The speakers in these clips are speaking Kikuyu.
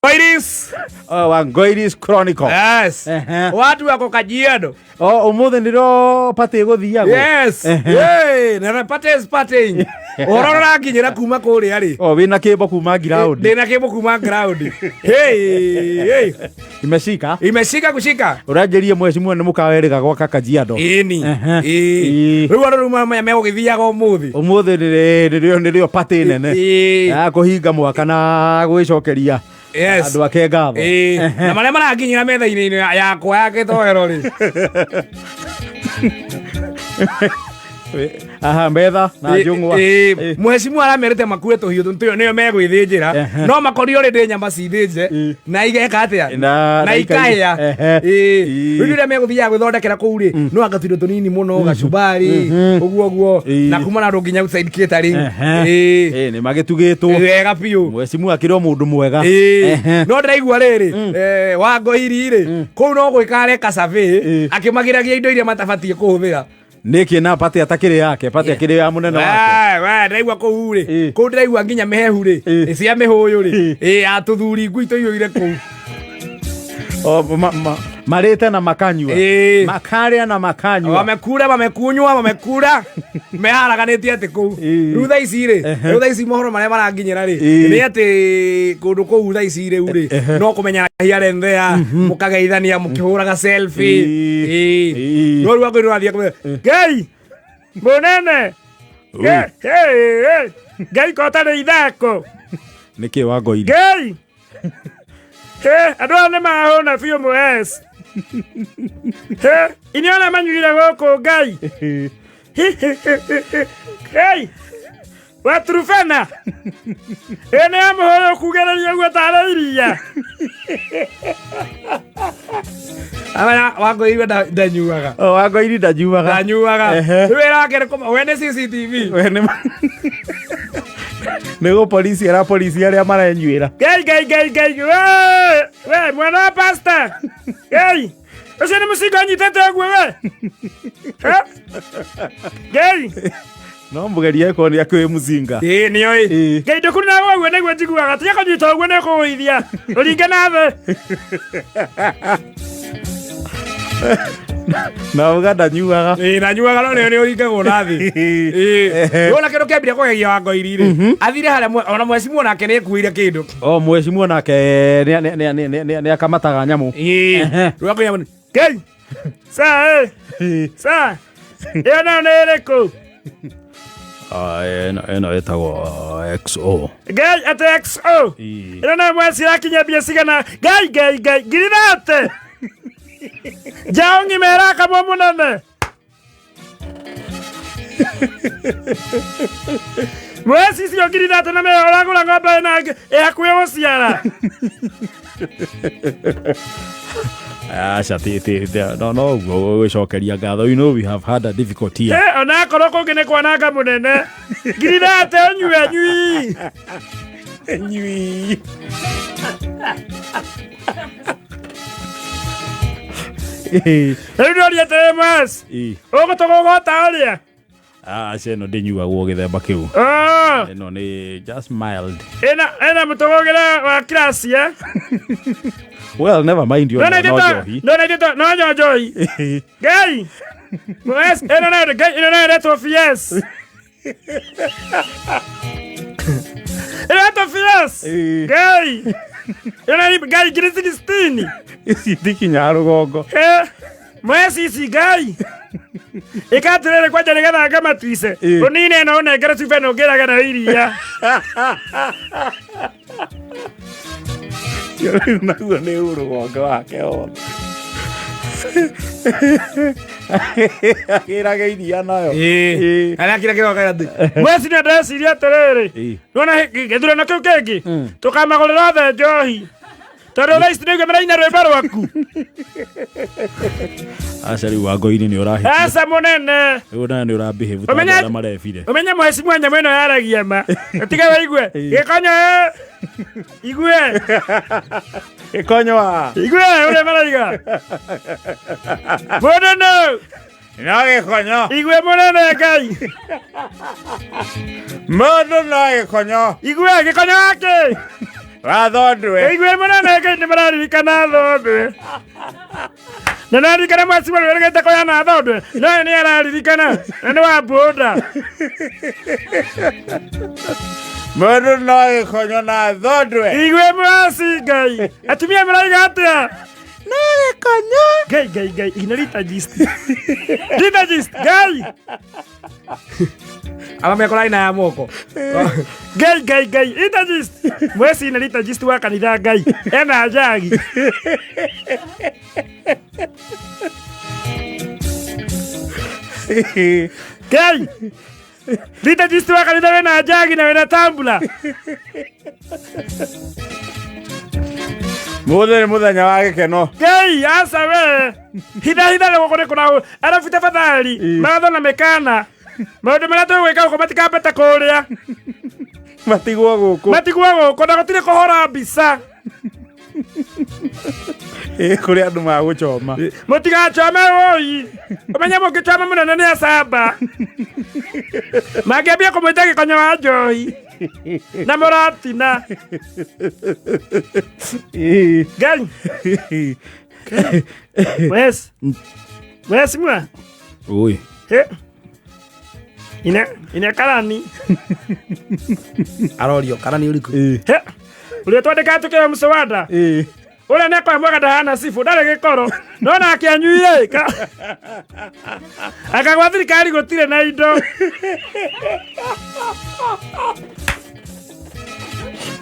Iris. Oh, Wangoiris Chronicle. Yes. Ehe. Watu wako Kajiado. Oh, umuthi nĩrĩo party ĩgũthiagwo. Yes. Ehe. Hey, na party is partying. Ũhoro ũrakinyĩra kuma kũrĩa rĩ. Oh, wĩna kĩmbo kuma ground. Ndĩna kĩmbo kuma ground. Hey, hey. Imeshika. Imeshika kushika. Ũranjĩrie mheshimiwa nĩ mũkawa erĩga gwaka Kajiado. Ĩni. Ehe. Ĩĩ. Ĩĩ. Rĩu andũ rĩu mamenya megũgĩthiaga ũmũthĩ. Ũmũthĩ nĩrĩo party nene. Ĩĩ. Ya kũhinga mwaka na gwĩcokeria Yes. andũ ake ngatho. Ĩĩ. Na marĩa marakinyĩra metha-inĩ yakwa ya gĩtoero rĩ. Aha, metha na njũng'wa. Ĩĩ. Mheshimiwa aramerĩte makue tũhiũ tũu nĩo megwĩthĩnjĩra Ehe. no makorio rĩ nyama cithĩnje Ĩĩ. na igeka atĩa Na- na na ikahĩa Ehe. Ĩĩ. Ĩĩ. Rĩu rĩrĩa megũthiaga gwĩthondekera kũu rĩ no anga tũindo tũnini mũno gacumbari ũguo ũguo Ĩĩ. na kuma na andũ nginya outside catering. Ehe. Ĩĩ. Ĩĩ, nĩ magĩtugĩtwo. Wega biũ. Mheshimiwa akĩrĩ o mũndũ mwega. Ĩĩ. Ehe. No ndĩraigua rĩrĩ Wangoiri rĩ kũu no gwĩka areka survey Ĩĩ. akĩmagĩragia indo iria matabatiĩ kũhũthĩra. Nĩkĩ na party atakĩrĩ yake, party akĩrĩ ya mũnene wake. We, we, ndĩraigua kũu rĩ Ĩĩ. kũu ndĩraigua nginya mĩhehu rĩ Ĩĩ. cia mĩhũyũ rĩ Ĩĩ. ĩ ya tũthuri ngui tũiyũire kũu. O, marĩte na makanyua. Ĩĩ. Makarĩa na makanyua. Wamekura, wamekunywa, wamekura, meharaganĩtie atĩ kũu. Ĩĩ. Rĩu thaa ici rĩ, Ehe. rĩu thaa ici mohoro marĩa maranginyĩra rĩ Ĩĩ. nĩ atĩ kũndũ kũu thaa ici rĩu rĩ Ehe. no kũmenya here and there mũkageithania mũkĩhũraga selfie. Ĩĩ. Ĩĩ. Ĩĩ. No rĩu angĩ ũrathiĩ kũmenya, Ngai mũnene. Ngai, hey, hey. Ngai kota nĩ ithako. Nĩkĩ Wangoiri? Ngai. Andũ aya nĩ mahũna biũ mũes. Inyuĩ arĩa manyuire gũkũ Ngai. Hey, Waturubena. Ĩ nĩ ya mũhũyũ kugĩrĩria ũguo tarĩ iria. Aya Wangoiri ndanyuaga. Oh, Wangoiri ndanyuaga. Ndanyuaga. Ehe. Rĩu wĩra wake nĩ kũma we nĩ CCTV. We nĩ nĩ gũpolisi ara polisi arĩa marenyuĩra. Ngai Ngai Ngai Ngai we we mwana wa pastor. Ngai ũcio nĩ mũcinga ũnyitĩte ũguo we. Eh? Ngai. No mũgerie akorwo nĩ akĩũĩ mũcinga. Ĩĩ nĩoĩ. Ĩĩ. Ngai ndũkuru na ũguo nĩguo njiguaga tiga kũnyita ũguo nĩ kũgũithia ũringe na thĩ. Na uga ndanyuaga. Ĩĩ ndanyuaga no nĩo nĩ ũringagwo na thĩ. Ĩĩ. Wona kĩndũ kĩambire kũgegia Wangoiri rĩ athire harĩa ona mheshimiwa nake nĩ ekuĩire kĩndũ. O mheshimiwa nake nĩ akamataga nyamũ. Ĩĩ. Ehe. Rĩu akũnya Ngai. Sa ĩ. Sa. Ĩyo nayo nĩ ĩrĩkũ? Ah, ĩno ĩtagwo XO. Ngai atĩ XO. Ĩno nayo mweci ĩrakinyia mbia cigana? Ngai Ngai Ngai ngiri thate. Njaũ ng'ima ĩrakamwo mũnene. Mweci icio ngiri thate na mĩoyo ũragũra ng'ombe ĩna ĩ hakuhĩ gũciara. Aca ti ti no no ũguo gwĩcokeria ngatho. You know we have had a difficult year. Eh, onakorwo kũngĩ nĩ kwananga mũnene. Ngiri thate ũnyue nyui. Nyui. Rĩu ndoria atĩrĩ mweci. Ĩĩ. Ũgũtũgũgũta ũrĩa. Aca ĩno ndĩnyuagwo gĩthemba kĩu. Oh. Ĩno nĩ just mild. Ĩna ĩna mũtũgũgĩre wa class eh? Well, never mind you. No No na ithe njohi. no na ithe no nyo njohi. Ngai. Mwes ĩno nayo Ngai ĩno nayo ĩretwo fies. Ĩretwo fies. Ĩĩ. Ngai. Ĩno nayo Ngai ngiri 16. Ici itikinyaga rũgongo. Eh. Mweci ici Ngai. Ĩka atĩrĩrĩ kwanja nĩgetha ngamatice. Ĩĩ. Ũnine ĩno ũnengere cuba ĩno ngĩraga nayo iria. Rĩu naguo nĩ rũgongo wake wothe. Akĩraga iria nayo. Ĩĩ. Arĩa kĩrĩa kĩroka atĩ mweci nĩ ndeciria atĩrĩrĩ Ĩĩ. nona gĩthurano kĩu kĩngĩ tũkamagũrĩra othe njohi tondũ thaa ici nĩguo maraina rwĩmbo rwaku. Aca rĩu Wangoiri nĩ ũrahĩtia. Aca mũnene. Rĩu nawe nĩ ũrambihĩvu ta Ũmenye- andũ arĩa marebire. Ũmenye mheshimiwa nyamũ ĩno yaragia ma tiga waigue gĩkonyo ĩ. Igue. Gĩkonyo wa. Igue ũrĩa maraiga. Mũnene. No gĩkonyo. Igue mũnene Ngai. Mũndũ no gĩkonyo. Igue gĩkonyo wake. Wathondwe. Igue mũnene Ngai nĩ mararirikana thondwe. Na naririkana mwasi wa rwĩrĩgĩte kũyana thondwe. No nĩ araririkana na nĩ wa boda. Mũndũ no gĩkonyo na thondwe. Igue mwasi Ngai. Atumia maraiga atĩa? No gĩkonyo. Ngai Ngai Ngai ina liturgist. Liturgist Ngai. Aramekora ina ya moko. Ngai Ngai Ngai liturgist. Mwesi ina liturgist wa kanitha Ngai. Ena njagi. Ngai. Liturgist wa kanitha wena njagi na wena tambula. Mũthĩ nĩ mũthenya wa gĩkeno. Ngai aca we hitha hitha nĩ gũkũ nĩ kũrahu arabu tafadhali matho na mĩkana maũndũ marĩa tũgwĩka gũkũ matikambata kũrĩa Matigwo gũkũ. matigwo gũkũ na gũtirĩ kũhũra mbica Ĩ, kũrĩ andũ magũchoma. Mũtigachome ũi ũmenye mũngĩchoma mũnene nĩ acamba mangĩambia kũmwĩta gĩkonyo wa njohi na mũratina. Ngai wes wes mwa. Oi. He. Ine ine karani. Arorio kana nĩ ũrĩkũ? He. Ũrĩa twandĩkaga tũkĩoya mũcawada ũrĩa nĩakoya mwega ndahana cibũ ndarĩ gĩkoro no nake anyuire akagwa thirikari gũtirĩ na indo.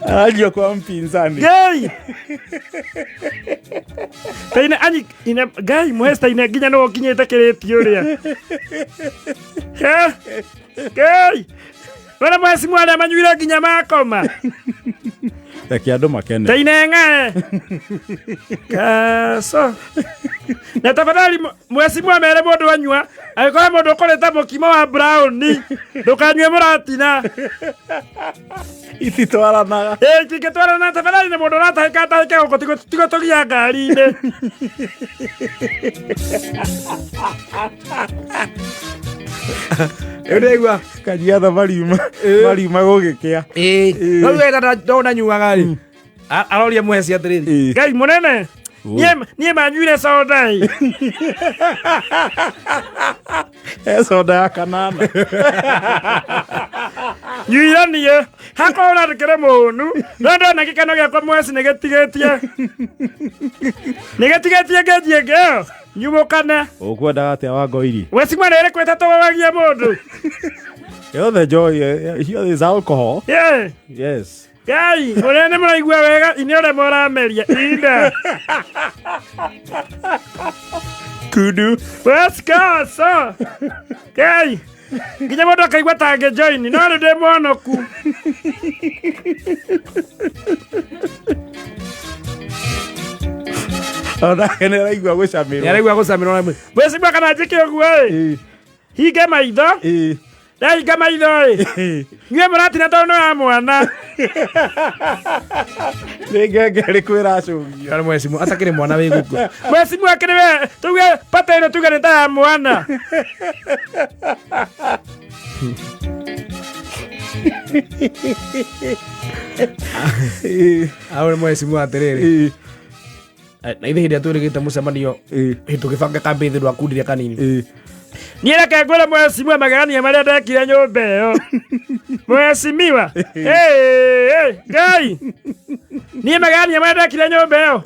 Aranjia kwa mpinzani. Ngai taine anyi ine Ngai mwes taine nginya nĩ ũkinyĩte kĩrĩti ũrĩa. He. Ngai wena mweci mwarĩa manyuire nginya makoma. Reke andũ makene. Taine ng'ae kaco na tafadhali mweci mwamere mũndũ anyua angĩkorwo mũndũ ũkũrĩte mũkimo wa brown ndũkanyue mũratina. Ititwaranaga. Ĩ ingĩtwarana tafadhali na mũndũ ũratahĩka atahĩke gũkũ tigo tũgia ngari-inĩ. Rĩu ndĩraigua. Kajiado mariuma mariuma gũgĩkĩa. Ĩĩ. No rĩu wenda ndona nyuaga rĩ. Aroria mweci atĩrĩrĩ. Ngai mũnene niĩ manyuire soda ĩ. E soda ya kanana. Nyuire niĩ hakorwo ũrandĩkĩre mũnu no ndona gĩkeno gĩakwa mweci nĩgĩtigĩtie nĩgĩtigĩtie ngeji ĩngĩ ĩyo nyumũkane. Ũkwendaga atĩa wa ngoiri? Weci mwena ĩrĩkũ ĩtatũgũgagia mũndũ? Yothe joy, here is alcohol. Yeah. Yes. Ngai ũrĩa nĩ mũraigua wega inĩ ũrĩa mũrameria inda. Kudu. Weci kaco Ngai nginya mũndũ akaigua ta angĩjoini no rĩu ndĩ mwonoku. Onake nĩ araigua gũcamĩrwo. Nĩ araigua gũcamĩrwo na Weci mwaka na njĩke ũguo ĩ hinge maitho ndahinga maitho ĩ nyue mũratina tondũ nĩ wa mwana. Nĩ ngenge ĩrĩkũ ĩracũgio? Kana mweci atakĩrĩ mwana wĩ gũkũ. Mweci mwakĩrĩ we tuge pata ĩno tuge nĩ ta ya mwana. Aroria mweci atĩrĩrĩ. Na ithe hĩndĩ ĩrĩa twĩrĩgĩte mũcemanio tũgĩbanga kambĩthĩ ndwakundirie kanini. Niĩ reke ngwĩre mwecimiwa magegania marĩa ndekire nyũmba ĩyo. Mwecimiwa Ngai niĩ magegania marĩa ndekire nyũmba ĩyo.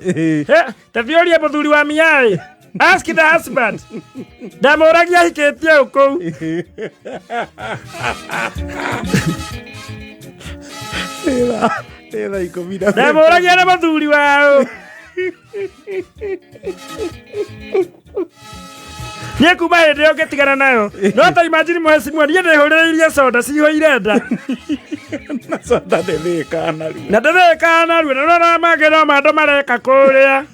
Ta thiĩ ũrie mũthuri wa miaĩ. Ask the husband. Ndamũragia ahikĩtie ũ kũu. Nĩ thaa ikũmi na Ndamũragia nĩ mũthuri wao. Niĩ kuma hĩndĩ ĩyo ngĩtigana nayo no ta imagine mwecimiwa niĩ ndĩhũrĩrĩirie soda cihũire nda. Na soda ndĩthĩĩkaga narua. Na ndĩthĩĩkaga narua na nona mangĩ no mandũ mareka kũrĩa.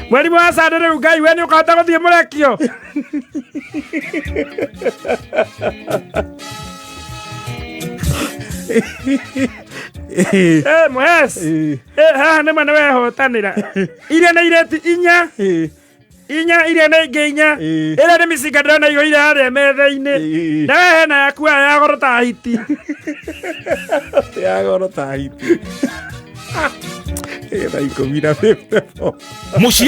Mweri wa Sande rĩu Ngai we nĩ ũkahota gũthiĩ mũrekio. Mũhes. Haha nĩma nĩ wehotanĩra. Iria nĩ irĩti inya. Inya iria nĩ ingĩ inya. Ĩĩ. Ĩrĩa nĩ mĩcinga ndĩrona ĩihũire harĩa metha-inĩ. Ĩĩ. Na we hena yaku haha ya goro ta hiti. Ya goro ta hiti. Ĩna 14. Mũciĩ.